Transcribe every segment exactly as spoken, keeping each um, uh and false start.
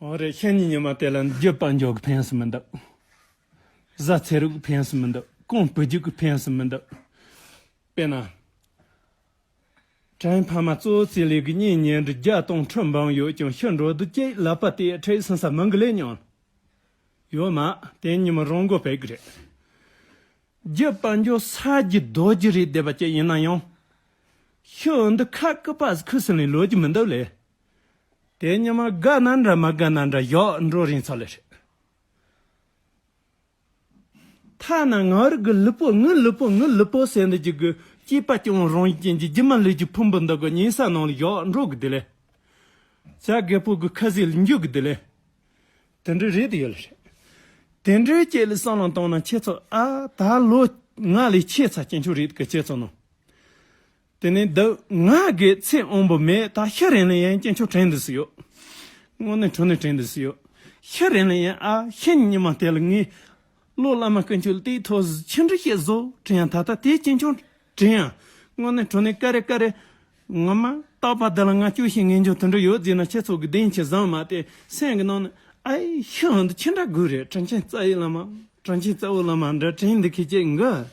འོ་རེད། ཤ་ཉེ་ཉི་མ་དེ་ལ་འཇུ་དཔལ་འབྱོར་གྱིས་ཕན་སུ་མི་འདུག། བཟའ་ཚེ་རིག་གིས་ཕན་སུ་མི་འདུག། གོང་བུ་རྒྱུད་ཀྱིས་ཕན་སུ་མི་འདུག། དཔེར་ན། བྲན་ཕ་མ་གཙོ་བོ་ཚེ་ལས་ཀྱི་གཉེན་ཉེ་འབྲེལ་རྒྱ་དང་ཁྲི་འབངས་ཡོད་ཀྱང་ཤི་འགྲོ་དུས་ཀྱི་ཀླད་པ་དེ་འཕྲལ་སེམས་ས་མི་འགུལ་ལེ་མྱོང་། ཡོད་མ་དེ་ཉི་མ་རང་མགོ་ཕེབས་ཀྱི་རེད། རྒྱུ་དཔལ་འབྱོར་ས་རྒྱུ་རྡོ་རྒྱུ་རེད་བསྡད་པ་ཅིག་ཡིན་ན་ཡང་། ཤི་འོ་འདི་ཁ་ཀི་པ་ཟིག་ཁུ་སིམ་ལས་ལོ་རྒྱུ་མི་འདུག་ལེ། དེ་ཉི་མ་དགའ་ན་འདྲ་མ་དགའ་ན་འདྲ་ཡག་འགྲོ་རན་ཚར་ལེ་རེད། ཐ་ན་ང་རང་གི་ལུས་པོ་ངའི་ལུས་པོ་ངའི་ལུས་པོ་ཟེར་འདི་གཅིག་གི་སྐྱེས་པ་སྐྱེ་བོ་རང་བཞིན་ཅན་གྱི་རྒྱུ་མ་ལུས་ཀྱི་ཕུང་པོ་འདི་གི་ཉེ་ས་ནང་ལ་ཡག་འགྲོ་གི་འདི་ལེ། བྱ་རྒད་པོ་གི་ཁ་ཟས་ལ་འཇུ་གི་འདི་ལེ། དེ་འདྲ་རེད་དེ་ཡོད་ལེ་རེད། དེ་འདྲའི་སྐྱེ་ལ་བསམ་བློ་བཏང་ན་ཁྱེད་ཚོ་ཨ་ད་ལོ་ང་ལས་ཆེ་ཚ་སྐྱེ་ཆོག་རེད་གི་ཁྱེད་ཚོ་ནང་། དེ་ནས་འདི་ང་གི་ཚེ་དབང་པོ་མེད་ད་ཤི་རན་ལ་ཡན་སྐྱེ་ཆོག་དྲན་འདི་སུ་ཡོད། དངོས་གནས་དྲང་གནས་དྲན་འདི་སུ་ཡོད། ཤི་རན་ལ་ཡན་ཨ་ཤི་ཉི་མ་དེ་ལ་ངས་བློ་བླ་མ་ཀུན་སྤྱོད་ལྟའི་ཐོག་ཆི་འདྲ་བཤད་བཟོ་དྲན་ཡང་ད་ལྟ་དེ་སྐྱེ་ཆོག་དྲན་ཡང་། དངོས་གནས་དྲང་གནས་ཀ་རེ་ཀ་རེ། ངོ་མ་རྟག་པར་འདི་ལ་ང་སྐྱོ་ཞིང་ངེས་འབྱུང་དེ་འདྲ་ཡོད་ཟེར་ན་ཁྱེད་ཚོ་གི་བདེན་ཆེ་བཟང་མ་དེ་སེམས་ཀྱི་ནང་ནས་ཨའི་ཤི་འོ་འདི་ཅི་འདྲ་དགོས་རེད། དྲིན་ཆེན་རྩ་བའི་བླ་མ་དྲིན་ཆེན་རྩ་བའི་བླ་མ་འདྲ་དྲིན་འདི་ཁེ་ཅེས་འགའ།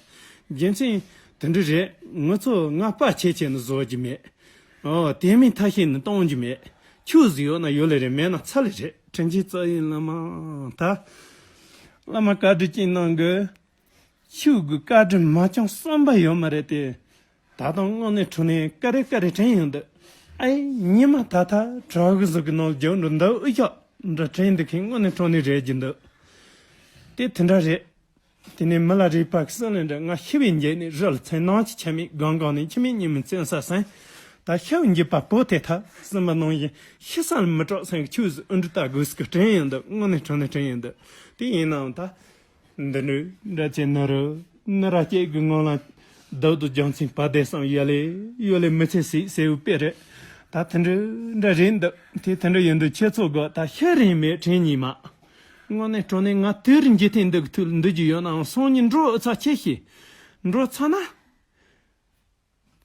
རྒྱུ་མཚན་དེ་འདྲ་རེད། ང་ཚོ་ང་པ་ཆེ་ཆེ་ནི་བཟོ་རྒྱུ་མེད། ཨོ་དེ་མིན་ཐ་ཤེས་ནི་གཏོང་རྒྱུ་མེད། ཆུ་ཟིག་ཡོད་ན་ཡོད་ལེ་རེད། མེད་ན་ཚ་ལེ་རེད། དྲིན་ཆེན་རྩ་བའི་བླ་མ་ད། བླ་མ་བཀའ་དྲིན་ཅན་ནང་གི་ཆུ་གི་བཀའ་དྲིན་མ་བསྐྱངས་བསམ་པ་ཡོད་མ་རེད་དེ། ད་དུང་དངོས་གནས་དྲང་གནས་ཀ་རེ་ཀ་རེ་དྲན་ཡོང་འདུག། ཨའི་ཉི་མ་ད་ལྟ་བྲག་གི་ཟུར་གི་ནང་རྒྱུག་འགྲོ་འདུག་ཨུ་ཤག་འདྲ་དྲན་འདུག་མཁན་དངོས་གནས་དྲང་གནས་རེད་ཀྱི་འདུག། དེ་དེ་འདྲ་རེད། དེ་ནས་མི་ལ་རས་པ་གི་སྲིད་ལན་འདྲ་ང་ཤི་བའི་འགྱེད་ནས་རི་ལ་ཚན་ནང་གི་ཆ་མེད་སྒང་སྒང་ནས་ཁྱི་མེད་གཉིད་མི་བཙན་ས་སེང་། ད་ཤི་བའི་འགྱེད་པ་པོ་དེ་ཐ་སྲིན་པ་ནང་བཞིན་ཤི་ས་ལ་མི་སྐྲག་སེང་གི་ཆུ་ཟིག་ཨུ་འདྲ་ལྟ་དགོས་ཟིག་གི་དྲན་ཡོང་འདུག། དངོས་གནས་དྲང་གནས་དྲན་ཡོང་འདུག། དེ་ཡིན་ནའང་ད། འདི་འདྲའི་འདྲ་ཆེ་ནི་རུ་ནི་ར་སྐྱེས་ཀྱི་ངང་ལ་བདག་ཏུ་རྒྱལ་མཚན་བ་དེ་སང་ཡ་ལེ་ཡོ་ལེ་མི་ཚེ་སྲིད་ཟེར་བའི་དཔེ་རེད། ད་དེ་འདྲ་འདྲ་རེད་འདུག། དེ་དེ་འདྲ་ཡིན་འདུག། ཁྱེད་ཚོ་གི་ད་ཤི་རིན་མེད་དྲན་ཉིན་མ། དངོས་གནས་དྲང་གནས་ང་དུས་རིན་འཇིག་རྟེན་འདི་གི་ཐུགས་འདུག་རྒྱུ་ཡོད་ནའང་སང་ཉིན་འགྲོ་ཨུ་ཚ་ཆེ་ཤི། འགྲོ་ཚ་ན།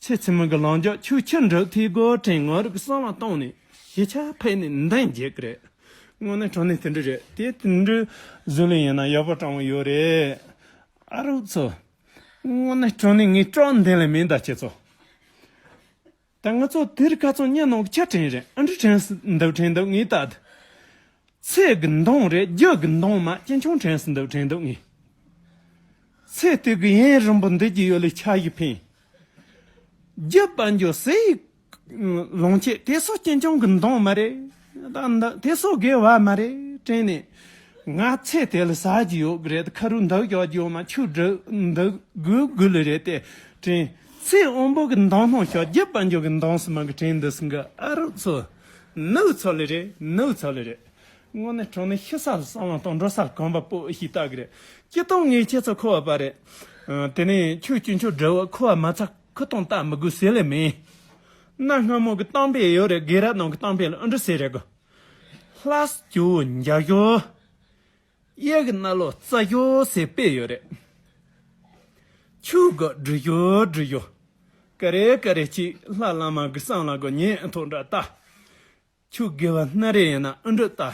ཚེ་ཚེ་མི་གི་ལང་རྒྱག་ཆུ་ཁྱི་འབྲུ་ཐིག་སྒོ་དྲན་ངོ་རིག་གསང་བ་བཏང་ནས་ཞི་ཆ་ཕེབས་ནས་འདན་འཇེག་གི་རེད། དངོས་གནས་དྲང་གནས་དེ་འདྲ་རེད། དེ་དེ་འདྲ་བཟོ་ལེ་ཡིན་ན་ཡག་པོ་དྲང་བོ་ཡོད་རེད། ཨ་རོགས་ཚོ། དངོས་གནས་དྲང་གནས་ངའི་སྐྲག་འདན་ལེ་མིན་ད་ཁྱེད་ཚོ། ད་ང་ཚོ་དེར་ཁ་ཚོ་ཉེ་ནང་གི་ཆ་དྲན་རེད། ཨ་འདྲ་དྲན་སི་འདུག་དྲན་འདུག་ངས་ལྟ་དུ། ཚེ་གི་མདུང་རེད། རྒྱུ་གི་མདུང་མ་ཅན་ཆུང་དྲན་སི་འདུག་དྲན་འདུག་ངས། ཚེ་དེ་གི་ཡུན་རིང་པོ་འདུག་རྒྱུ་ཡོད་ལེ་ཆ་ཡི་ཕན། རྒྱུ་དཔལ་འབྱོར་ཟས་ལོངས་སྤྱོད་དེ་སོགས་ཅན་ཆུང་གི་མདུང་མ་རེད། ད་འདི་དེ་སོགས་དགེ་བ་མ་རེད་དྲན་ནས། ང་ཚེ་དེ་ལ་ཟ་རྒྱུ་ཡོད་གི་རེད། ཁ་རུ་འདུག་རྒྱག་རྒྱུ་ཡོད་མ་ཆུ་འབྲུ་འདུག་དགོས་དགོས་ལེ་རེད་དེ་དྲན། ཚེ་དབང་པོ་གི་མདུང་སྣང་ཤོག། རྒྱུ་དཔལ་འབྱོར་གི་མདུང་སི་མ་གི་དྲན་འདི་སི་འགའ་ཨ་རོགས་ཚོ། ནུབ་ཚོ་ལེ་རེད། ནུབ་ཚོ་ལེ་རེད། དངོས་གནས་དྲང་གནས་ཤི་ས་ལ་བསམ་བློ་གཏོང་འགྲོ་ས་ལ་གོམ་པ་སྤོ་ཨེ་ཤེས་ལྟ་གི་རེད། སྤྱིར་བཏང་ངས་ཁྱེད་ཚོ་འཁོར་བ་པ་རེད། ཨ། དེ་ནས་ཆོས་སྤྱི་མཆོག་འབྲི་བ་འཁོར་བ་མ་ཚ་ཁུ་སྟོང་ལྟ་མི་དགོས་ཟེར་ལེ་མིན། གནའ་སྔ་མོ་གི་གཏམ་དཔེ་ཡོད་རེད། དགེ་རབ་ནང་གི་གཏམ་དཔེ་ལ་ཨ་འདྲ་ཟེར་རེད་གོ། ལྷ་སྐྱོ་བོ་འཇའ་ཞོ། གཡས་ཀྱི་སྣ་ལོ་རྩྭ་ཞོ་ཟེར་དཔེ་ཡོད་རེད། ཆུ་ག་འབྲི་ཞོ་འབྲི་ཞོ། ཀ་རེ་ཀ་རེ་གཅིག་ལྷ་བླ་མ་གི་བསམ་ལ་གོ་ཉན་ཐོག་འདྲ་ལྟ། ཆུ་དགེ་བ་སྣ་རེ་ཡིན་ན་ཨུ་འདྲ་ལྟ།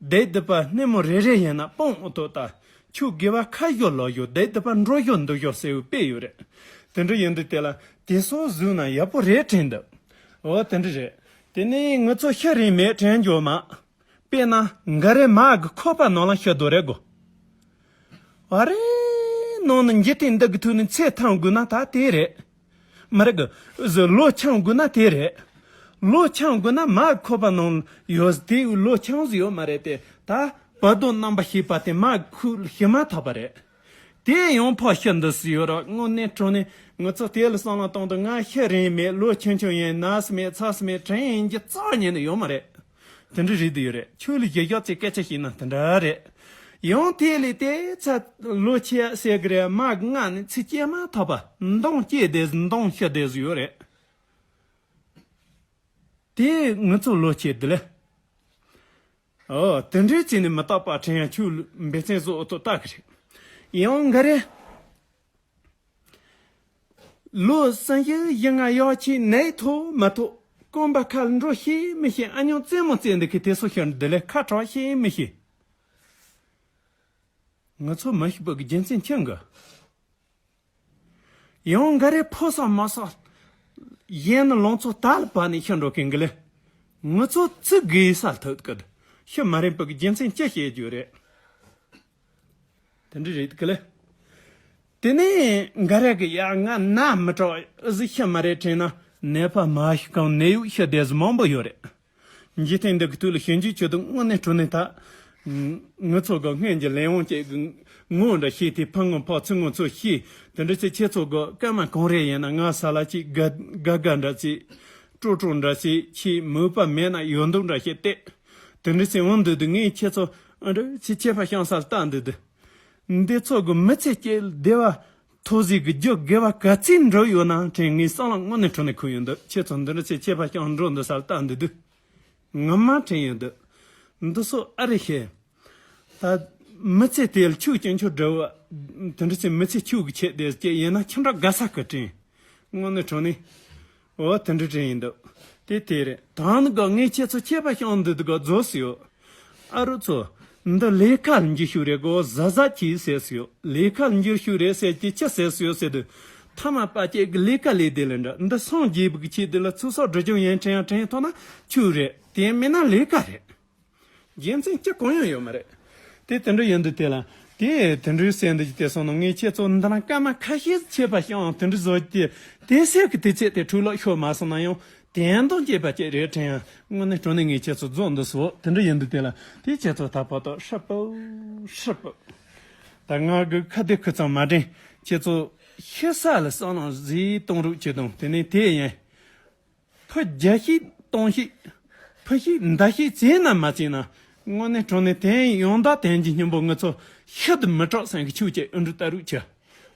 དེ་དུ་པ་སྣེ་མོ་རེ་རེ་ཡིན་ན་སྤོང་ཨུ་ཐོག་ལྟ། ཆུ་དགེ་བ་ཁ་ཞོ་ལོ་ཞོ་དེ་དུ་པ་འགྲོ་ཞོ་འདུག་ཞོ་ཟེར་བའི་དཔེ་ཡོད་རེད། དེ་འདྲ་ཡིན་དུས་དེ་ལ་དེ་སོགས་བཟོས་ན་ཡག་པོ་རེད་དྲན་འདུག། འོ་དེ་འདྲ་རེད། དེ་ནས་ང་ཚོ་ཤི་རིན་མེད་དྲན་འགྱོ་མ། དཔེར་ན་འགའ་རེ་མ་གི་ཁོག་པ་ནང་ལ་ཤི་འདུག་རེད་གོ། ཨ་རེ། ནང་ནས་འཇིག་རྟེན་འདི་གི་ཐོག་ནས་ཚེ་ཐང་དགོས་ན་ད་དེ་རེད། མ་རེད་གི། ལོ་ཆང་དགོས་ན་དེ་རེད། ལོ་ཆང་དགོས་ན་མ་ཁོག་པ་ནང་ཡོད་དེ་ལོ་ཆང་ཟིག་ཡོད་མ་རེད་དེ། ད་བར་དོ་རྣམ་པ་ཤེས་པ་དེ་མ་ཁུག་ཤི་མ་ཐག་པ་རེད། དེ་ཡང་ཕོ་ཤི་འདི་སུ་ཡོད་ར། དངོས་གནས་དྲང་གནས་ང་ཚོ་དེ་ལ་བསམ་བློ་གཏོང་དུས་ང་ཤི་རིན་མེད། ལོ་ཆུང་ཆུང་ཡིན། ན་སི་མེད་ཚ་སི་མེད་དྲན་ཡིན་གྱི་རྩ་ཉིད་ནས་ཡོད་མ་རེད། དེ་འདྲ་རེད་དུ་ཡོད་རེད། ཆོས་ལ་ཞི་ཞོག་ཚེ་སྐད་ཆ་བཤད་ན་དེ་འདྲ་རེད། ཡང་དེ་ལས་དེ་ཚ་ལོ་ཆེ་ཟེར་གི་རེད། མ་གི་ང་ནི་ཚེ་སྐྱེལ་མ་ཐག་པ་མདུང་སྐྱེས་བསྡད་ཟིག། མདུང་ཤི་བསྡད་ཟིག་ཡོད་རེད། དེ་ང་ཚོ་ལོ་ཆེ་དེ་ལས། ཨོ། དེ་འདྲའི་ཚེ་ནི་མི་རྟག་པ་དྲན་ཡང་ཆོས་འབད་བརྩོན་བཟོ་ཨོ་ཏོ་ལྟ་གི་རེད། ཡང་འགའ་རེ། ལོ་སུམ་ཅུ་བཞི་ལྔ་ཡོད་ཆེ་ནས་ཐོག་མ་ཐོག་ རྐང་པ་ཁ་ལ་འགྲོ་ཤེས་མི་ཤེས། ཨ་ཉོ་རྩེད་མོ་རྩེ་འདི་གི་དེ་སོ་ཤར་འདི་ལས་ཁ་གྲག་ཤེས་མི་ཤེས། ང་ཚོ་མ་ཤི་པ་གི་རྒྱུ་མཚན་ཁྱང་གི། ཡང་འགའ་རེ་ཕོ་ས་མ་ས། ཡན་ནི་ལོང་ཚོ་ད་ལ་པ་ནི་ཤི་འགྲོ་གིན་གི་ལེ། ང་ཚོ་ཚི་གི་ས་ཐོད་གི། ཤི་མ་རེད་པ་གི་རྒྱུ་མཚན་ཅི་ཤེས་རྒྱུ་རེད། དེ་འདྲ་རེད་གི་ལེ། དེ་ནས་འགའ་རེ་གི་ཡ་ང་ན་མི་སྐྲག་ཨི་ཟི་ཤི་མ་རེད་དྲན་ན་ནད་པ་མ་ཤི་གང་ནད་གཡོག་ཤི་བསྡད་ཟི་མང་པོ་ཡོད་རེད། འཇིག་རྟེན་འདི་གི་ཐོག་ལ་ཞིབ་འཇུག་བྱེད་དུས་དངོས་གནས་དྲང་གནས་ད། ང་ཚོ་གི་སྔོན་གྱི་ལས་དབང་ཅིག་གི་ངོ་འདྲ་ཤེས་ཏེ་ཕ་ངོ་ཕ་ཚུལ་ངོ་ཚོ་ཤེས། དེ་འདྲ་ཚེ་ཁྱེད་ཚོ་གི་སྐར་མ་གང་རེ་ཡིན་ན་ང་ས་ལ་ཅིག་དགའ་དགའ་དགའ་འདྲ་ཚེ། སྤྲོ་སྤྲོ་འདྲ་ཚེ་ཁྱེད་མོས་པ་མེད་ན་ཡོད་འདུག་འདྲ་ཞིག་བལྟས། དེ་འདྲ་ཚེ་འོང་འདུག་འདུག་ངས་ཁྱེད་ཚོ་ཨ་འདྲ་ཚེ་ཁྱད་པར་བྱང་སར་ལྟ་འདུག་འདུག་འདི་ཚོ་གི་མི་ཚེ་སྐྱེལ་བདེ་བ། ཐོག་ཟིག་གི་རྒྱུ་དགེ་བ་ག་ཚོད་འགྲོ་ཡོད་ན་དྲན་ངའི་བསམ་བློ་དངོས་གནས་དྲང་གནས་འཁོར་ཡོད་འདུག་ཁྱེད་ཚོ་འདི་འདྲ་ཚེ་ཁྱད་པར་བྱང་འགྲོ་འདུག་སར་ལྟ་འདུག་འདུག་ངོ་མ་དྲན་ཡོད་འདུག་འདི་ཚོ་ཨ་རེ་ཤེས། ད་མི་ཚེ་དེ་ལ་ཆུ་སྐྱོན་ཆུ་འདྲ་བ། དེ་འདྲ་ཚེ་མི་ཚེ་ཆུ་གི་ཆེད་དེ་སྐྱེ་ཡིན་ན་ཁྱིམ་བྲག་དགའ་ས་གི་དྲན། དངོས་གནས་དྲང་གནས། འོ་དེ་འདྲ་དྲན་ཡིན་འདུག་དེ་དེ་རེད། ད་ནི་ག་ངས་ཁྱེད་ཚོ་ཁྱད་པར་བྱང་འདུག་འདུག་ག་རྫོགས་སུ་ཡོད། ཨ་རོ་ཚོ། འདི་ལས་ཀ་ལ་འགྱུར་ཤུགས་རེད་གོ་གཟབ་གཟབ་གྱིས་ཟེར་སུ་ཡོད། ལས་ཀ་ལ་འགྱུར་ཤུགས་རེད་ཟེར་གྱི་ཆི་ཟེར་སུ་ཡོད་ཟེར་དུས། ཐ་མ་པ་ཅེ་གི་ལས་ཀ་ལས་དེ་ལ་འདྲ་འདི་སངས་རྒྱས་པའི་ཆེད་དེ་ལ་ཚུགས་སོགས་འགྲོ་རྒྱུ་ཡན་དྲན་ཡང་དྲན་ཐོག་ན་ཆུ་རེད། དེ་མིན་ན་ལས་ཀ་རེད། རྒྱུ་མཚན་ཅི་གང་ཡང་ཡོད་མ་རེད། དེ་དེ་འདྲ་ཡིན་དུས་དེ་ལ། དེ་དེ་འདྲའི་སེམས་འདི་ཅི་དེ་སོང་ན་ངས་ཁྱེད་ཚོ་འདི་ན་སྐར་མ་ཁ་ཤས་ཆད་པ་བྱུང་དེ་འདྲ་བཟོ་གི་དེ་སེམས་ཀྱི་དེ་ཚེ་དེ་འཁྲུག་ལོག་ཤོར་མ་སོང་ན་ཡང་དེ་འདང་སྐྱེས་པ་ཅིག་རེད་དྲན་ཡང་དངོས་གནས་དྲང་གནས་ངས་ཁྱེད་ཚོ་རྫོགས་འདི་སོ་དེ་འདྲ་ཡིན་དུས་དེ་ལ་དེ་ཁྱེད་ཚོ་ད་བར་དུ་ཧྲི་པོ་ཧྲི་པོ། ད་ང་གི་ཁ་བདེ་ཁུ་ཚང་མ་དྲན་ཁྱེད་ཚོ་ཤི་ས་ལ་བསམ་བློ་ཟིག་གཏོང་རོགས་བྱེད་དང་དེ་ནས་དེ་ཡིན། ཕུ་རྒྱ་ཤིག་གཏོང་ཤིག་ཕུ་ཤིག་མདའ་ཤིག་བྱས་ན་མ་བྱས་ན། དངོས་གནས་དྲང་གནས་དེ་ཡང་ཡང་དག་དན་གྱི་སྙིང་པོ་ང་ཚོ་ཤི་དུ་མི་སྐྲག་སེམས་ཀྱི་ཆུ་སྐྱེས་ཨུ་འབྲུ་ལྟ་རུག་ཆ།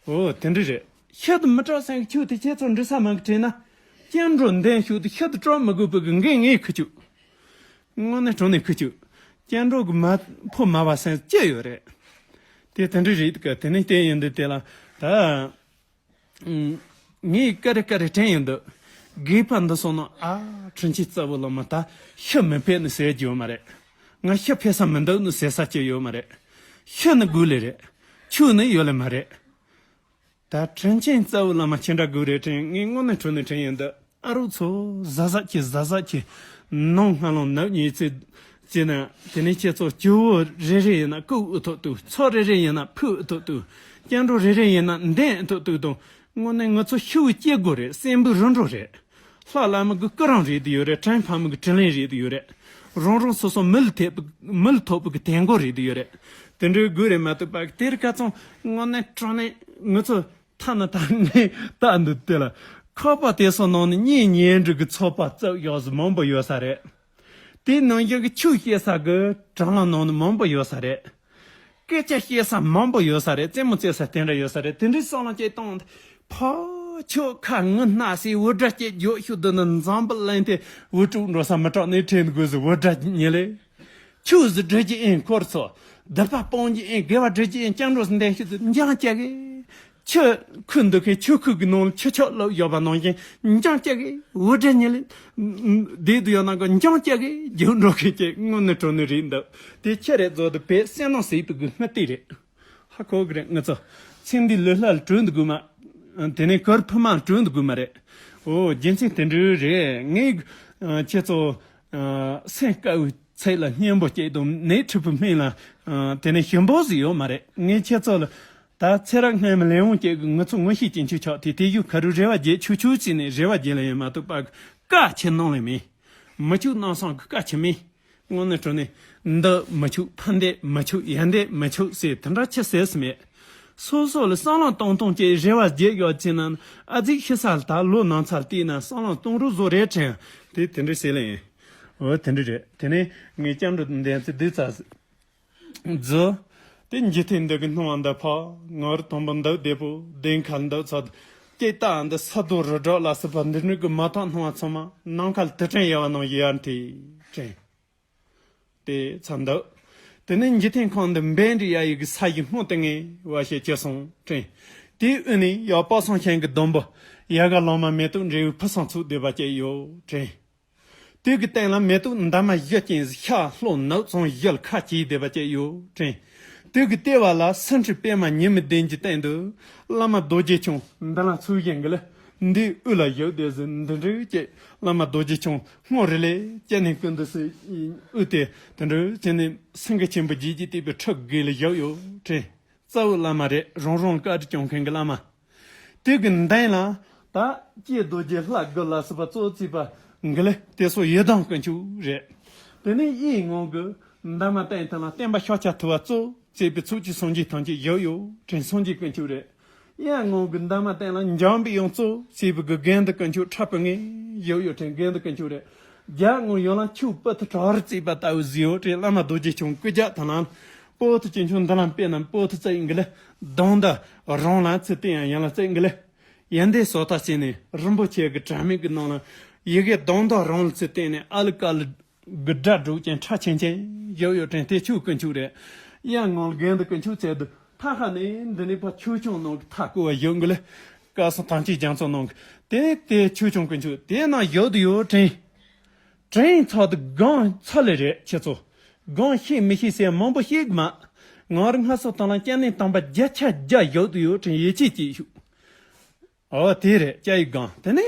འོ་དེ་འདྲ་རེད། ཤི་དུ་མི་སྐྲག་སེམས་ཀྱི་ཆུ་དེ་ཁྱེད་ཚོ་འདྲི་ས་མང་གི་དྲན་ན། སྐྱེ་འགྲོ་འདན་ཤུགས་དུ་ཤི་དུ་སྐྲག་མི་དགོས་པའི་གི་འགན་ངས་ཁུ་བཅུག་དངོས་གནས་དྲང་གནས་ཁུ་བཅུག་སྐྱེ་འགྲོ་གི་མ་ཕོ་མ་བ་སེམས་སྐྱེ་ཡོད་རེད། དེ་དེ་འདྲ་རེད་གི་དེ་ནས་བལྟས་ཡིན་འདི་དེ་ལ་ད། ངས་ཀ་རེ་ཀ་རེ་དྲན་ཡོང་འདུག་དགེ་ཕ་འདི་སོང་ན་ཨ་དྲིན་ཆེན་རྩ་བོ་ལ་མ་ད་ཤི་མི་ཕེད་ནི་ཟེར་རྒྱུ་ཡོད་མ་རེད། ང་ཤི་ཕེད་ས་མི་འདུག་ནི་ཟེར་ས་ཅི་ཡོད་མ་རེད། ཤི་ནི་དགོས་ལེ་རེད། ཆུ་ནི་ཡོད་ལེ་མ་རེད། ད་དྲིན་ཆེན་རྩ་བོ་ལ་མ་ཁྱེད་འདྲ་དགོས་རེད་དྲན་ངས་དངོས་གནས་དྲང་གནས་དྲན་ཡོང་འདུག་ཨ་རོགས་ཚོ་གཟབ་གཟབ་གྱིས་གཟབ་གཟབ་གྱིས་ནང་སྔ་ལོང་ནག་ཉེས་ཚེ་ཅེ་ན་དེ་ནས་ཁྱེད་ཚོ་སྐྱོ་བོ་རེ་རེ་ཡིན་ན་ཀུ་ཨུ་ཐོག་ཏུ་ཚོ་རེ་རེ་ཡིན་ན་ཕུ་ཨུ་ཐོག་ཏུ་སྐྱེ་འགྲོ་རེ་རེ་ཡིན་ན་འདན་ཨུ་ཐོག་ཏུ་དང་དངོས་གནས་ང་ཚོ་ཤི་བོ་སྐྱེ་དགོས་རེད། སྲིན་པོ་རུ་འགྲོ་རེད། ལྷ་བླ་མ་གི་སྐུ་རིང་རེད་དུ་ཡོད་རེད། དྲིན་ཕ་མ་གི་དྲིན་ལན་རེད་དུ་ཡོད་རེད། རང་རང་སོ་སོ་མི་ལ་ཐེབས་མི་ལ་ཐོབ་པའི་གི་དན་གོ་རེད་དུ་ཡོད་རེད། དེ་འདྲའི་དགོས་རེད་མ་གཏོགས་པ་དེར་ཁ་ཚང་དངོས་གནས་དྲང་གནས་ང་ཚོ། ཐ་ན་ད་ནི་ད་འདི་དེ་ལ་ཁོག་པ་དེ་ཚོ་ནང་ནས་གཉེན་ཉེ་འབྲེལ་གྱི་ཚོགས་པ་བཙུགས་ཡག་ཟིག་མང་པོ་ཡོད་ས་རེད། དེའི་ནང་བཞིན་གྱི་ཆོས་བཤད་ས་གི་དྲ་ལམ་ནང་ནས་མང་པོ་ཡོད་ས་རེད། སྐད་ཆ་བཤད་ས་མང་པོ་ཡོད་ས་རེད། རྩེད་མོ་རྩེ་ས་དེ་འདྲ་ཡོད་ས་རེད། དེ་འདྲའི་བསམ་བློ་ཅིག་བཏང་། ཕ་ཆོས་ཁ་ངུ་སྣ་སའི་འུར་སྒྲ་སྐད་རྒྱོབ་ཤུགས་འདི་ནི་འཛམ་བུ་གླིང་དེ་འུར་དཀྲུག་འགྲོ་ས་མི་སྐྲག་ནས་དྲན་དགོས་ཟིག་འུར་སྒྲ་ཉིལ་ལེ། ཆོས་ཟིག་སྒྲུབ་ཀྱི་ཨེ་འཁོར་ཚོ། སྡིག་པ་སྤོང་གྱི་ཨེ་དགེ་བ་སྒྲུབ་ཀྱི་ཨེ་སྐྱབས་འགྲོ་ཟིག་འདེབས་ཤིག་ཟིག་འགྱངས་བྱེད་གི། ཆུ་ཁུ་འདུག་གི་ཆུ་ཁུ་གི་ནང་ལ་ཆུ་ཆག་ལོག་ཡོད་པ་ནང་བཞིན་འགྱངས་བྱེད་གི། འུར་སྒྲ་ཉིལ་ལེ། བསྡད་དུ་ཡོད་ན་གི་འགྱངས་བྱེད་གི་རྒྱུགས་འགྲོ་གི་ཅེས་དངོས་གནས་དྲང་གནས་རེད་འདུག་དེ་ཁྱེད་རེ་རྫོགས་དུ་བས་སེམས་ནང་ཟིག་པའི་གི་སྨི་ཏི་རེད། ཧ་གོ་གི་རེད་ང་ཚོ། ཚེ་འདི་ལོས་ལྷ་ལ་དྲོད་འདུག་དགོས་མ། དེ་ནས་གར་ཕུ་མ་ལ་དྲོད་འདུག་དགོས་མ་རེད། ཨོ་རྒྱུ་མཚན་དེ་འདྲ་རེད། ངས་ཁྱེད་ཚོ་སེམས་དཀར་བའི་ཚད་ལ་སྙན་པོ་སྐྱེས་དང་ནད་འཁྲུགས་པའི་སྨན་ལ་དེ་ནས་ཞིམ་པོ་ཟིག་ཡོད་མ་རེད། ངས་ཁྱེད་ཚོ་ལ་ད་ཚེ་རབས་སྔ་མའི་ལས་དབང་སྐྱེས་གི་ང་ཚོ་ངོ་ཤེས་ཀྱི་ཆུ་ཆག་དེ་དེ་ཡུ་ཁ་རུ་རེ་བ་རྒྱས་ཆུ་ཆུ་བྱས་ནས་རེ་བ་རྒྱས་ལ་ཡིན་མ་གཏོགས་པ་བཀའ་ཆེ་གནང་ལེ་མེད། མི་ཆུ་གནང་སང་གི་བཀའ་ཆེ་མེད། དངོས་གནས་དྲང་གནས། འདི་མི་ཆོག་ཕ་འདེད་མི་ཆོག་ཡ་འདེད་མི་ཆོག་ཟེར་དེ་འདྲ་ཆི་ཟེར་སི་མེད། སོ་སོ་ལ་བསམ་བློ་གཏོང་གཏོང་གི་རེ་བ་བརྗེད་ཡོད་ཅེ་ན་ཨ་ཙིག་ཤི་ས་ལ་ད་ལོ་ནང་ཚར་བལྟས་ན་བསམ་བློ་གཏོང་རོགས་བཟོ་རེད་དྲན་དེ་དེ་འདྲ་ཟེར་ལེ་ཡིན། འོ་དེ་འདྲ་རེད། དེ་ནས་ངས་སྐྱབས་འགྲོ་འདན་ཚེ་བསྡུས་ཚར་ཟིག་རྫུ། དེ་འཇིག་རྟེན་འདི་གི་སྣང་བ་འདི་ཕ་ངར་དང་པོ་འདི་བདེ་པོ་བདེན་ཁ་འདི་ཚོ་སྐྱེ་རྟགས་འདི་ས་རྡོ་རི་བྲག་ལ་སྲིད་པ་འདི་ནུས་གི་མ་ཐག་སྣང་བ་ཚང་མ་ནམ་མཁའ་ལ་དུར་ཕྲན་ཡལ་བ་ནང་ཡལ་དེ་དྲན། དེ་ཚ་འདུག་དེ་ནས་འཇིག་རྟེན་ཁམས་འདི་འབེན་རི་ཡ་ཡི་གི་ས་ཡི་སྔོན་དུ་ངེས་བ་ཞེས་ཅི་སོང་དྲན། དེའི་དབུས་ནས་ཡ་དཔག་བསམ་ཤིང་གི་སྡོང་པོ་ཡ་ག་ལོ་མ་མེ་ཏོག་འབྲས་བུའི་ཕུན་སུམ་ཚོགས་བསྡད་པ་ཅིག་ཡོད་དྲན། དུས་ཀྱི་སྟེང་ལ་མེ་ཏོག་འདབ་མ་བཞི་ཅན་ཤ་ལྷོ་ནུབ་བྱང་ཡུལ་ཁ་གྱེས་བསྡད་པ་ཅིག་ཡོད་དྲན། དུས་ཀྱི་ལྟེ་བ་ལ་སེང་ཁྲི་པད་མ་ཉི་མའི་གདན་གྱི་སྟེང་དུ་བླ་མ་རྡོ་རྗེ་འཆང་འདི་ལ་ཚུལ་བཞིན་གྱི་ལ་འདིའི་དབུས་ལ་བཞུགས་བསྡད་ཟིན་འདི་འདྲ་ཅིག་བླ་མ་རྡོ་རྗེ་འཆང་སྔོ་རི་ལས་སྐྱེ་གནས་ཀུན་ཏུ་སུ་དབུས་ཏེ་དེ་འདྲ་བྱས་ནས་སེང་གེ་ཆེན་པོ་བརྒྱད་ཀྱིས་བཏེགས་པའི་ཁྲི་དགུ་ལ་བཞུགས་ཡོད་དྲན། རྩ་བའི་བླ་མ་རེད། རང་རང་བཀའ་དྲིན་སྐྱོང་མཁན་གྱི་བླ་མ། དེ་གི་མདུན་ལ་ད་ཀྱེ་རྡོ་རྗེ་ལྷ་དགུ་ལ་སོགས་པ་གཙོ་བྱས་པ་འགི་ལེ་དེ་སོགས་ཡི་དམ་དཀོན་མཆོག་རེད། དེ་ནས་གཡས་ངོས་ཀྱི་འདབ་མ་སྟེང་དེ་ལ་བསྟན་པ་ཤཱཀྱ་ཐུབ་པ་གཙོ་བྱས་པའི་ཚོགས་ཀྱི་སངས་རྒྱས་ཐམས་ཅད་བཞུགས་ཡོད་དྲན། སངས་རྒྱས་དཀོན་མཆོག་རེད། གཡོན་ངོས་ཀྱི་འདབ་མ་སྟེང་ལ་འཇམ་པའི་དབྱངས་གཙོ་བྱས་པའི་གི་དགེ་འདུན་དཀོན་མཆོག་ཁྲ་བོ་ལྔས་བཞུགས་ཡོད་དྲན། དགེ་འདུན་དཀོན་མཆོག་རེད། རྒྱབ་ངོས་ཡོངས་ལ་ཆུ་སྤུ་ཐི་བྲག་རི་བརྩིགས་པ་ལྟ་བུ་བཟོས་ཡོད་དྲན། བླ་མ་རྡོ་རྗེ་འཆང་སྐུ་རྒྱབ་དེ་ལ་པོ་ཏི་ཅན་ཆུང་འདི་ལ་དཔེར་ན་པོ་ཏི་བརྩིགས་འགི་ལེ། གདོང་འདི་རང་ལ་ཚུར་བསྟན་ཡང་ཡང་ལ་བརྩིགས་འགི་ལེ། ཡན་དེ་སོ་ཐ་བྱས་ནས་རིན་པོ་ཆེ་གི་དྲ་མིག་གི་ནང་ལ་ཡི་གེ་གདོང་འདི་རང་ལ་ཚུར་བསྟན་ནས་ཨ་ལི་ཀ་ལི་གི་སྒྲ་སྒྲོག་ཅན་ཁྲ་ཆེན་ཆེན་བཞུགས་ཡོད་དྲན། དེ་ཆོས་དཀོན་མཆོག་རེད། གཡས་ངོས་དགེ་འདུན་དཀོན་མཆོག་ཚེ་འདི་ཐ་ཁ་ནས་འདི་ནས་ཕ་ཆོས་སྐྱོང་ནང་གི་ཐ་སྐོ་བ་བཞུགས་འགི་ལེ། བཀའ་སྲུང་ཐམས་ཅད་རྒྱ་མཚོ་ནང་གི་དེ་དེ་ཆོས་སྐྱོང་དཀོན་མཆོག་དེ་ན་བཞུགས་དུ་ཡོད་དྲན། དྲན་ཚར་དུས་སྒང་ཚར་ལེ་རེད་ཁྱེད་ཚོ། སྒང་ཤེས་མི་ཤེས་ཟེར་མང་པོ་ཤེས་གི་མ། ང་རང་སྔ་སོ་དང་ལ་སྐྱེ་གནས་དམ་པ་བརྒྱ་ཆ་བརྒྱ་བཞུགས་དུ་ཡོད་དྲན་ཡིད་ཆེས་ཀྱིས་ཞུ། ཨོ་དེ་རེད་སྐྱ་ཡི་སྒང་དེ་ནས་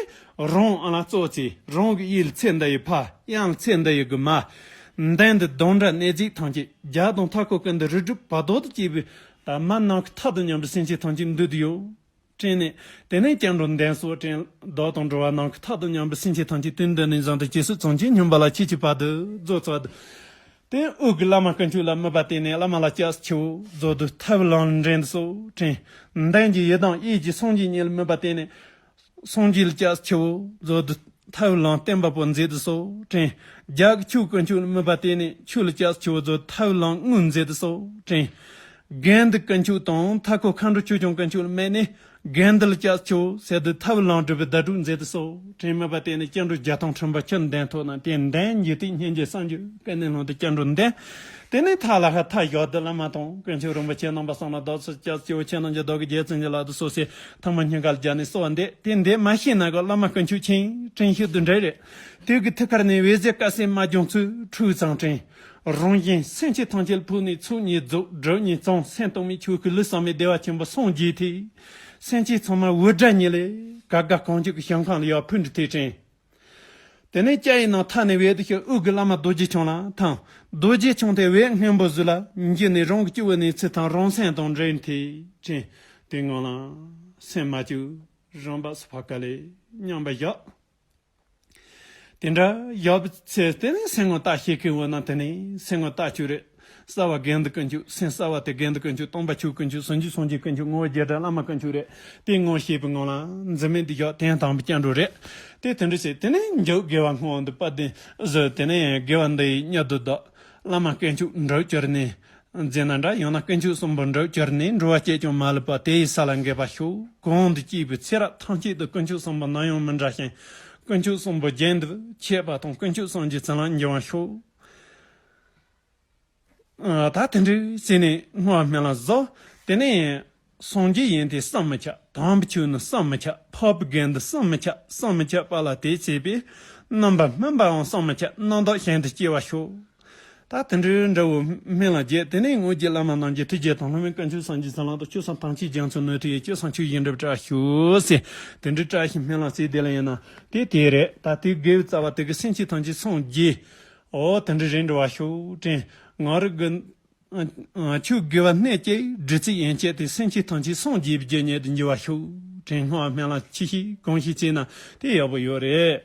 རང་ཨ་ལ་གཙོ་ཆེ་རང་གི་ཡིད་ལ་ཚེ་འདི་ཡི་ཕ་གཡང་ལ་ཚེ་འདི་ཡི་གི་མ། མདུན་འདི་གདོང་འདྲ་གནས་གཟིགས་ཐམས་ཅད་རྒྱ་དང་མཐའ་འཁོབ་ཀུན་ཏུ་རིགས་གྲུབ་བར་དོ་དུ་སྐྱེས་པའི་ད་མ་ནམ་མཁའི་མཐའ་དང་མཉམ་པའི་སེམས་ཅན་ཐམས་ཅད་འདུས་དུ་ཡོད། དྲན་ནས་དེ་ནས་སྐྱབས་འགྲོ་འདོན་སོགས་དྲན། བདག་དང་འགྲོ་བ་ནམ་མཁའི་མཐའ་དང་མཉམ་པའི་སེམས་ཅན་ཐམས་ཅད་དུས་འདི་ནས་བཟུང་སྟེ་ཇི་སྲིད་འཚོ་བྱེད་སྙོམས་པ་ལ་མཆིས་ཀྱི་བར་དུ་རྫོགས་ཚར་དུ། དེ་དབུས་ཀྱི་བླ་མ་དཀོན་མཆོག་ལ་དམིགས་པ་བསྟན་ནས་བླ་མ་ལ་སྐྱབས་སུ་མཆིའོ་རྫོགས་དུས་ཐར་པའི་ལམ་འདྲེན་དུ་གསོལ་དྲན། མདུན་གྱི་ཡི་དམ་གཡས་ཀྱི་སངས་རྒྱས་ཉིད་ལ་དམིགས་པ་བསྟན་ནས། སངས་རྒྱས་ལ་སྐྱབས་སུ་མཆིའོ་རྫོགས་དུས་ཐར་པའི་ལམ་བསྟན་པ་པོ་མཛད་དུ་གསོལ་དྲན། རྒྱབ་ཀྱི་ཆོས་དཀོན་མཆོག་ལ་དམིགས་པ་བསྟན་ནས་ཆོས་ལ་སྐྱབས་སུ་མཆིའོ་རྫོགས་དུས་ཐར་པའི་ལམ་དངོས་མཛད་དུ་གསོལ་དྲན། དགེ་འདུན་དཀོན་མཆོག་དང་མཐའ་འཁོབ་མཁའ་འགྲོ་ཆོས་སྐྱོང་དཀོན་མཆོག་ལ་དམིགས་ནས། དགེ་འདུན་ལ་སྐྱབས་སུ་མཆིའོ་ཟེར་དུས་ཐར་པའི་ལམ་སྒྲུབ་པའི་བརྡ་སྤྲོད་མཛད་དུ་གསོལ་དྲན། དམིགས་པ་བསྟན་ནས་སྐྱབས་འགྲོ་བརྒྱ་སྟོང་དྲན་པ་ཆུ་འདོན་ཐོག་ན་དེ་འདོན་འཇིག་རྟེན་སྙིང་རྗེ་བསམ་རྒྱུ་ཀུན་ནས་ལྷུང་དུ་སྐྱབས་འགྲོ་འདོན། དེ་ནས་ཐར་ལ་ཧ་ཐར་བཞག་དུས་བླ་མ་དང་དཀོན་མཆོག་རིན་པོ་ཆེ་རྣམ་པ་གསུམ་ལ་བདག་སོགས་སྐྱབས་སུ་མཆིའོ། ཁྱེད་རྣམས་ཀྱི་བདག་གི་རྗེ་བཙུན་གྱི་ལག་ཏུ་གསོལ་ཟེར་ཐལ་མོ་སྙིང་གར་སྦྱར་ནས་གསོལ་བ་འདེབས། དེ་འདེབས་མ་ཤེས་ན་གི་བླ་མ་དཀོན་མཆོག་མཁྱེན་དྲན་ཤེས་དུས་འདྲ་རེད། དུས་ཀྱི་ཐུགས་ཀར་ནས་འོད་ཟེར་དཀར་སེར་དམར་ལྗང་ཚུལ་འཁྲུག་ཙང་དྲན། རང་གཞན་སེམས་ཅན་ཐམས་ཅད་ལ་ཕོག་ནས་ཚོགས་གཉིས་རྫོགས། སྒྲིབ་གཉིས་གཙང་། སེམས་སྟོང་མེད་ཆོས་སྐུ་ལུས་བསམ་པའི་བདེ་བ་ཆེན་པོ་སངས་རྒྱས་ཏེ། སེམས་ཅན་ཚང་མ་འུར་སྒྲ་ཉིད་ལས་ག་ག་གང་བྱུང་གི་ཞིང་ཁམས་ལ་ཡར་འཕུར་འགྲོ་དེ་དྲན། དེ་ནས་སྐྱ་ཡི་ནང་ཐ་ནས་འོད་དུ་ཞུ་དབུས་ཀྱི་བླ་མ་རྡོ་རྗེ་འཆང་ལ་ཐང་། རྡོ་རྗེ་འཆང་དེ་འོད་སྔོན་པོ་ཟུར་ལ་འགྱུར་ནས་རང་གི་སྤྱི་བོ་ནས་ཚུར་ཐང་རང་སེམས་དང་འདྲེས་ཏེ་དྲན། དེ་སྔོན་ལ་སེམས་མ་བཅོས་རང་བབས་སུ་ཕར་ཀ་ལས་མཉམ་པར་བཞག་དེ་འདྲ་ཡག་པོ་ཚེ་དེ་ནས་སེམས་ངོ་ལྟ་ཤེས་མཁན་འོ་ན་དེ་ནས་སེམས་ངོ་ལྟ་ཆོས་རེད། གསལ་བ་དགེ་འདུན་དཀོན་མཆོག་སེམས་གསལ་བ་དེ་དགེ་འདུན་དཀོན་མཆོག་སྟོང་པ་ཆོས་དཀོན་མཆོག་ཟུང་འཇུག་སངས་རྒྱས་དཀོན་མཆོག་ངོ་བོ་བརྒྱད་གྲྭ་བླ་མ་དཀོན་མཆོག་རེད། དེ་ངོ་ཤེས་པའི་ངང་ལ་འཛིན་མེད་དུ་བཞག་དོན་དམ་པའི་སྐྱབས་འགྲོ་རེད། དེ་དེ་འདྲ་བྱས་དེ་ནས་མཇུག་དགེ་བ་བསྔོ་བ་འདི་པ་དེ་བཟོས་དེ་ནས་ཡང་དགེ་བ་འདི་ཡི་མྱུར་དུ་བདག་བླ་མ་དཀོན་མཆོག་འགྲུབ་གྱུར་ནས། མཛད་ན་འདྲ་ཡང་ན་དཀོན་མཆོག་གསུམ་པོ་འགྲུབ་གྱུར་ནས་འགྲོ་བ་སྐྱེ་ཀྱང་མ་ལུས་པ་དེ་ཡི་ས་ལ་འགོད་པར་ཤོག་གོང་དུ་བསྐྱེད་པའི་ཚེ་རབས་ཐམས་ཅད་དུ་དཀོན་མཆོག་གསུམ་པོ་ནམ་ཡང་མི་འདྲ་ཞིང་། དཀོན་མཆོག་གསུམ་པོ་རྒྱུན་དུ་ཆད་པ་དང་དཀོན་མཆོག་གསུམ་གྱི་ཚུལ་ལ་འགྱུར་བར་ཤོག་ཨ། ད་དེ་འདྲའི་ཟེར་ནས་བསྔོ་བ་སྨོན་ལམ་བཟོ། དེ་ནས་སངས་རྒྱས་ཡིན་ཏེ་བསམ་མི་ཁྱབ། དམ་པའི་ཆོས་ནི་བསམ་མི་ཁྱབ། འཕགས་པའི་དགེ་འདུན་བསམ་མི་ཁྱབ། བསམ་མི་ཁྱབ་པ་ལ་དེ་བྱས་པས། རྣམ་པར་སྨིན་པའང་བསམ་མི་ཁྱབ། རྣམ་དག་གཞན་དུ་སྐྱེ་བར་ཤོག་ད་དེ་འདྲའི་འདྲ་བོ་སྨོན་ལམ་བརྒྱབ། དེ་ནས་དངོས་ཀྱི་བླ་མ་རྣམས་ཀྱི་ཐུགས་རྗེ་དང་། ལྷ་མིའི་དཀོན་མཆོག་སངས་རྒྱས་ཚུལ་ལ་དང་། ཆོས་སྲུང་ཐམས་ཅད་རྒྱ་མཚོའི་ནུས་མཐུ་ཡིས། སྤྱོད་བཟང་ཆོས་བཞིན་འགྲུབ་བྱར་ཤོག་ཟེར་དེ་འདྲའི་བཀྲ་ཤིས་སྨོན་ལམ་ཟེར་དེ་ལ་ཡིན་ན་དེ་དེ་རེད། ད་དེའི་དགེ་བའི་རྩ་བ་དེ་གི་སེམས་ཅན་ཐམས་ཅད་སངས་རྒྱས། ཨོ་དེ་འདྲའི་རེད་འགྲོ་བར་ཤོག་དྲན། ང་རང་གི་ཨ། ཨ། ཆོས་དགེ་བ་སྣོད་ཀྱི་སྒྲིབ་རྩིས་ཡན་ཆད་དེ་སེམས་ཅན་ཐམས་ཅད་སངས་རྒྱས་པའི་རྒྱུ་ཉིད་དུ་འགྱུར་བར་ཤོག་དྲན། བསྔོ་བ་སྨོན་ལམ་ཅི་ཞིག་གང་ཞིག་བྱས་ན་དེ་ཡག་པོ་ཡོད་རེད།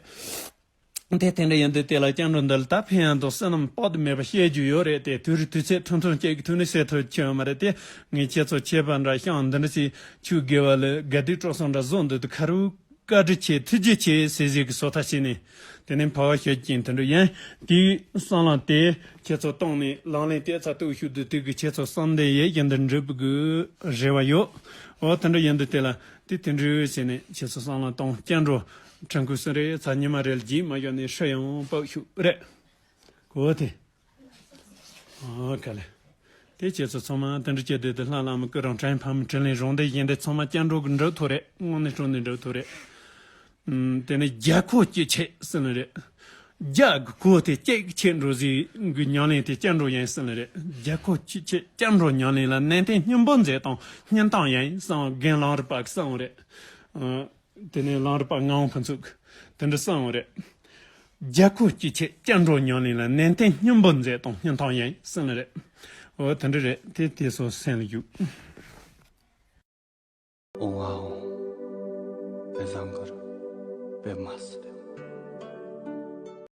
དེ་དེ་འདྲ་ཡིན་དུས་དེ་ལ་སྐྱབས་འགྲོ་འདི་ལ་ད་ཕན་ཡོན་དང་བསོད་ནམས་དཔག་ཏུ་མེད་པ་བཤད་རྒྱུ་ཡོད་རེད་དེ། དུས་རེ་དུས་ཚོད་ཐུང་ཐུང་གཅིག་གི་ཐོག་ནས་བཤད་ཐུབ་ཀྱི་ཡོད་མ་རེད་དེ། ངས་ཁྱེད་ཚོ་ཆད་པ་འདྲ་ཤང་འདི་འདྲ་ཞིག་ཆོས་དགེ་བ་ལ་དགའ་སྡུག་སྤྲོ་གསུམ་འདྲ་བཟོ་འདུག་དུས་ཁ་རུ། བཀའ་དྲིན་ཆེ། ཐུགས་རྗེ་ཆེ་ཟེར་ཟེར་གི་སོ་ཐ་བྱས་ནས། དེ་ནས་འཕར་བ་ཞོད་ཀྱིན་དེ་འདྲ་ཡིན། དེའི་བསམ་ལམ་དེ་ཁྱེད་ཚོ་བཏང་ནས་ལག་ལེན་བསྟར་ཚར་དུས་ཤུགས་དུས་དུས་ཀྱི་ཁྱེད་ཚོ་བསམ་དོན་ཡིད་བཞིན་དུ་འགྲུབ་དགོས་རེ་བ་ཡོད། འོ་དེ་འདྲ་ཡིན་དུས་དེ་ལ་དེ་དེ་འདྲ་བྱས་ནས་ཁྱེད་ཚོ་བསམ་ལམ་བཏང་སྐྱབས་འགྲོ་ཁྲིམས་ཁུ་སུ་རེ་ཚ་ཉི་མ་རེ་ལ་རྗེས་མ་ཡོད་ནས་ཧྲི་ཡང་པག་ཤུགས་རེད། གོ་དེ། ཨོ་ག་ལེ། དེ་ཁྱེད་ཚོ་ཚང་མ་དེ་འདྲ་བྱས་དེ་དེ་ལྷ་བླ་མ་སྐུ་རིམ་ཕྲན་ཕ་མ་དྲིན་ལས་རང་དེ་བཞིན་དེ་ཚང་མ་སྐྱབས་འགྲོ་གི་འགྲོ་ཐུབ་རེད། དངོས་གནས་དྲང་གནས་འགྲོ་ཐུབ་རེད། ཨུམ། དེ་ནས་རྒྱལ་ཁབ་སྤྱི་ཆེད་ཟེར་ནི་རེད། རྒྱ་གི་གོ་དེ་སྐྱེད་ཆེད་འགྲོ་ཟིག་གི་ཉམས་ལེན་དེ་སྐྱབས་འགྲོ་ཡིན་གསུངས་ནི་རེད། རྒྱ་གོ་ཆེད་ཆེད་སྐྱབས་འགྲོ་ཉམས་ལེན་ལ་ནན་ཏན་སྙིང་པོ་མཛད་དང་སྙིང་ཐག་ཡིན་གསུངས། རྒན་གླང་རི་པ་གི་གསུངས་རེད། ཨ། དེ་ནས་གླང་རི་པ་ངག་དབང་ཕུན་ཚོགས་ཀྱི་དེ་འདྲ་གསུངས་རེད། རྒྱ་གོ་སྐྱེད་ཆེད་སྐྱབས་འགྲོ་ཉམས་ལེན་ལ་ནན་ཏན་སྙིང་པོ་མཛད་དང་སྙིང་ཐག་ཡིན་གསུངས་ནི་རེད། འོ་དེ་འདྲ་རེད། དེ་དེ་ཚོ་སེམས་ལ་བཞུགས། ཨོང་ཨ་ཨོང་། པད་བཟང་གུར། པད་མ་སི།